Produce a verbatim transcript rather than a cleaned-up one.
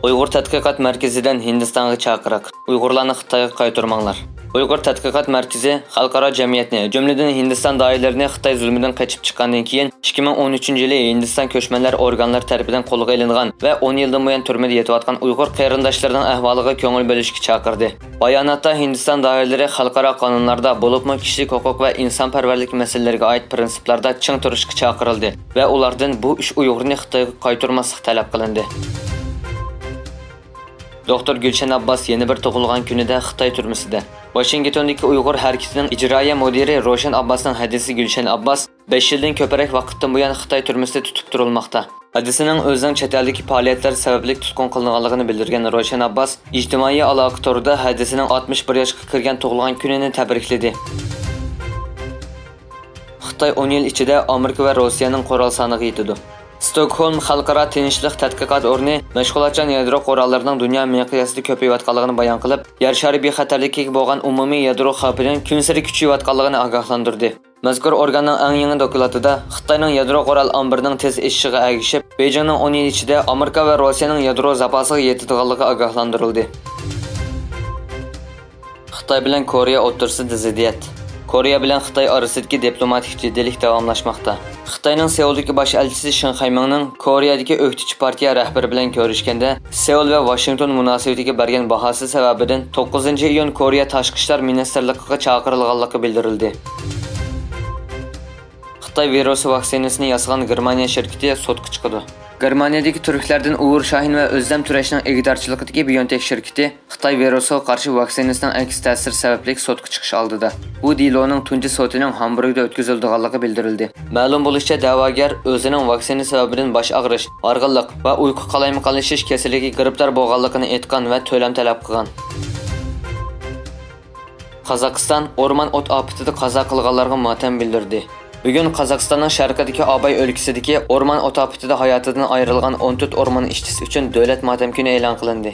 ئۇيغۇر تەتقىقات مەركىزىدىن ھىندىستانغا چاقىرىق. ئۇيغۇرلارنى خىتايغا قايتۇرماڭلار. ئۇيغۇر تەتقىقات مەركىزى خەلقئارا جەمئىيەتنى، جۈملىدىن ھىندىستان دائىرىلىرىنى خىتاي زۇلمىدىن قېچىپ چىققاندىن كېيىن، ئىككى مىڭ ئون ئۈچىنچى يىلى ھىندىستان كۆچمەنلەر ئورگانلىرى تەرىپىدىن قولغا ئېلىنغان ۋە ئون يىلدىن بۇيان تۈرمىدە يېتىۋاتقان ئۇيغۇر قېرىنداشلىرىنىڭ ئەھۋالىغا كۆڭۈل بۆلۈشكە چاقىردى. باياناتتا ھىندىستان دائىرىلىرى خەلقئارا قانۇنلاردا، بولۇپمۇ كىشىلىك ھوقۇق ۋە ئىنسانپەرۋەرلىك مەسىلىلىرىگە ئائىت پىرىنسىپلاردا چىڭ تۇرۇشقا چاقىرىلدى ۋە ئۇلاردىن بۇ ئۈچ ئۇيغۇرنى خىتايغا قايتۇرماسلىق تەلەپ قىلىندى. دوختۇر گۈلشەن ئابباس يەنە بىر تۇغۇلغان كۈنىدە خىتاي تۈرمىسىدە. ۋاشىنگتوندىكى ئۇيغۇر ھەرىكىتىنىڭ ئىجرائىيە مۇدىرى روشەن ئابباسنىڭ ھەدىسى گۈلشەن ئابباس بەش يىلدىن كۆپرەك ۋاقىتتىن بۇيان خىتاي تۈرمىسىدە تۇتۇپ تۇرۇلماقتا. ھەدىسىنىڭ ئۆزىنىڭ چەت ئەلدىكى پائالىيەتلەر سەۋەبلىك تۇتقۇن قىلىنغانلىقىنى بىلدۈرگەن روشەن ئابباس ئىجتىمائىي ئالاقە تورىدا ھەدىسىنىڭ ئاتمىش بىر ياشقا كىرگەن تۇغۇلغان كۈنىنى تەبرىكلىدى. خىتاي ئون يىل ئىچىدە ئامېرىكا ۋە روسىيەنىڭ قورال سانىغا يېتىدۇ. ستوكھولم خەلقئارا تىنچلىق تەتقىقات ئورنى مەشغۇلاتچان يادرو قوراللىرىنىڭ دۇنيا مىقياسىدا كۆپىيىۋاتقانلىقىنى بايان قىلىپ، يەر شارى بىخەتەرلىكىگە بولغان ئومۇمىي يادرو خەۋپىنىڭ كۈنسېرى كۈچىيىۋاتقانلىقىنى ئاگاھلاندۇردى. مەزكۇر ئورگاننىڭ ئەڭ يېڭى دوكلاتىدا خىتاينىڭ يادرو قورال ئامبىرىنىڭ تېز ئېشىشىغا ئەگىشىپ، بېيجىڭنىڭ ئون يىل ئىچىدە ئامېرىكا ۋە روسىيەنىڭ يادرو زاپاسىغا يېتىدىغانلىقى ئاگاھلاندۇرۇلدى. خىتاي بىلەن كورېيە ئوتتۇرىسىدا زىددىيەت. كورېيە بىلەن خىتاي ئارىسىدىكى دىپلوماتىك جىددىيلىك داۋاملاشماقتا. خىتاينىڭ سېئۇلدىكى باش ئەلچىسى شېڭ خەيمىڭنىڭ كورېيەدىكى ئۆكتىچى پارتىيە رەھبىرى بىلەن كۆرۈشكەندە، سېئۇل ۋە ۋاشىنگتون مۇناسىۋىتىگە بەرگەن باھاسى سەۋەبىدىن توققۇزىنچى ئىيۇن كورېيە تاشقى ئىشلار مىنىستىرلىقىغا چاقىرىلغانلىقى بىلدۈرۈلدى. خىتاي ۋىرۇسى ۋاكسىنىسىنى ياسىغان گېرمانىيە شىركىتى سوتقا چىقىدۇ. گېرمانىيەدىكى تۈركلەردىن ئۇۋۇر شاھىن ۋە ئۆزلەم تۈرەشنىڭ ئىگىدارچىلىقىدىكى بىيونتېك شىركىتى خىتاي ۋىرۇسىغا قارشى ۋاكسىنىسىنىڭ ئەكس تەسىرى سەۋەبلىك سوتقا چىقىش ئالدىدا. بۇ دېلونىڭ تۇنجى سوتىنىڭ ھامبۇرگدا ئۆتكۈزۈلىدىغانلىقى بىلدۈرۈلدى. مەلۇم بولۇشىچە، دەۋاگەر ئۆزىنىڭ ۋاكسىنا سەۋەبىدىن باش ئاغرىش، ھارغىنلىق ۋە ئۇيقۇ قالايمىقانلىشىش كېسىلىگە گىرىپتار بولغانلىقىنى ئېيتقان ۋە تۆلەم تەلەپ قىلغان. قازاقىستان ئورمان ئوت ئاپىتىدە قازا قىلغانلارغا ماتەم بىلدۈردى. بۈگۈن قازاقىستاننىڭ شەرقىدىكى ئاباي ئۆلكىسىدىكى ئورمان ئوت ئاپىتىدە ھاياتىدىن ئايرىلغان ئون تۆت ئورمان ئىشچىسى ئۈچۈن دۆلەت ماتەم كۈنى ئېلان قىلىندى.